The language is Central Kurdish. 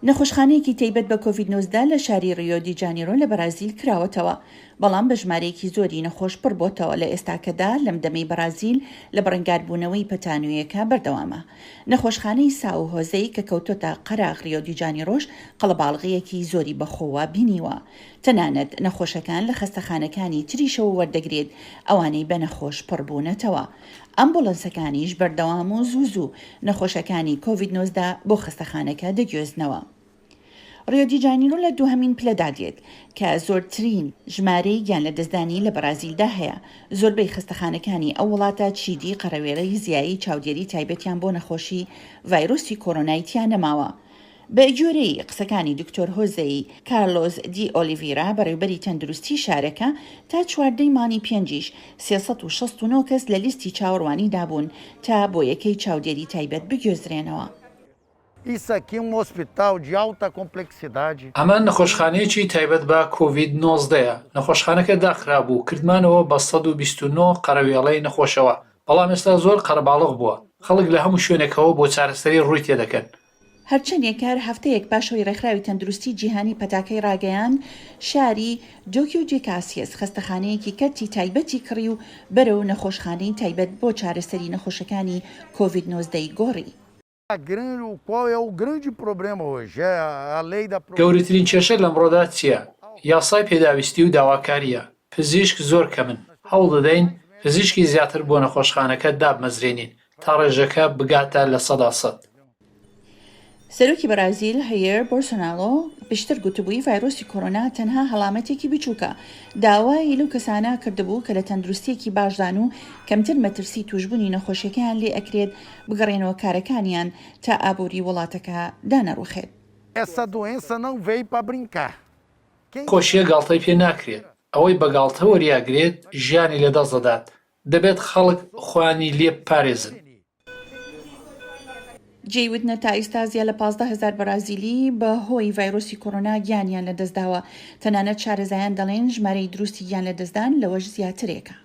نەخۆشخانەیەکی تەیبەت بە کۆڤید 19 لە شاری ڕیۆ دی جانیرۆ لە بەرازیل کراوەتەوە، بەڵام بە ژمارەیەکی زۆری نەخۆش پڕ بۆتەوە لە ئێستاکەدا لەم دەمەی بەرازیل لە بەڕەنگاربوونەوەی پەتا نوێیەکە بەردەوامە. نەخۆشخانەی ساو هۆزەی کە کەوتۆتە قەراغ ڕیۆ دی جانیرۆش قەڵەباڵغییەکی زۆری بەخۆوە بینیوە. تەنانەت نەخۆشەکان لە خەستەخانەکانی تریشەوە وەردەگرێت ئەوانەی بە نەخۆش پڕ بوونەتەوە. ئەمبوڵەنسەکانیش بەردەوام و زوو زوو نەخۆشەکانی کۆڤید 19 بۆ خەستەخانەکە دەگوێزنەوە. ڕیۆ دی جانیرۆ لە دووهەمین پلەدا دێت کە زۆرترین ژمارەی گیانلەدەستدانی لە بەرازیلدا هەیە. زۆربەی خەستەخانەکانی ئەو وڵاتە چیدی قەرەوێڵەی زیایی چاودێری تایبەتیان بۆ نەخۆشی ڤایرۆسی کۆرۆنای تیا نەماوە. بەگوێرەی قسەکانی دکتۆر هۆزەی کارلۆس دی ئۆلیڤیرا بەڕێوبەری تەندروستی شارەکە، تا 14 ی مانگی پێنجیش 369 کەس لە لیستی چاوەڕوانیدا بوون تا بۆ یەکەی چاودێری تایبەت بگوێزرێنەوە. ئەمە نەخۆشخانەیەکی تایبەت بە کۆڤید 19 یە، نەخۆشخانەکە داخرابوو، کردمانەوە بە 129 قەرەوێڵەی نەخۆشەوە، بەڵام ئێستا زۆر قەرەباڵغ بووە، خەڵک لە هەموو شوێنێکەوە بۆ چارەسەری ڕووی تێدەکەن. هەرچەندێک هەر هەفتەیەک پاش ئەوەی ڕێکخراوی تەندروستی جیهانی پەتاکەی ڕاگەیاند، شاری دۆکیو دی کاسیەس خەستەخانەیەکی کەرتی تایبەتی کڕی و بەرەو نەخۆشخانەی تایبەت بۆ چارەسەری نەخۆشەکانی کۆڤید 19 ی گۆڕی. گەورەترین کێشە لەمڕۆدا چییە؟ یاسای پێداویستی و داواکارییە. پزیشک زۆر کەمن. هەوڵدەدەین پزیشکی زیاتر بۆ نەخۆشخانەکە دابمەزرێنین تا ڕێژەکە بگاتە 100%. سەرۆکی بەرازیل هەیر بۆلسۆنارۆ پێشتر گوتبووی ڤایرۆسی کۆرۆنا تەنها هەڵامەتێکی بچووکە، داوای لەو کەسانە کردبوو کە لە تەندروستییەکی باشدان و کەمتر مەترسی تووشبوونی نەخۆشیەکەیان لێ ئەکرێت بگەڕێنەوە کارەکانیان تا ئابووری وڵاتەکە دانەڕوخێت. خۆشیە گاڵتەی پێ ناکرێت، ئەوەی بە گاڵتە وەریاگرێت ژیانی لەدەست دەدات، دەبێت خەڵک خۆیانی لێ بپارێزن. جێی وتنە تا ئیستا زیا لە 15 هەزار بەرازیلی بە هۆی ڤایرۆسی کۆرۆنا گیانیان لەدەستداوە، تەنانەت شارەزایان دەڵێن ژمارەی دروستی گیانلەدەستدان لەوەش زیاترێکە.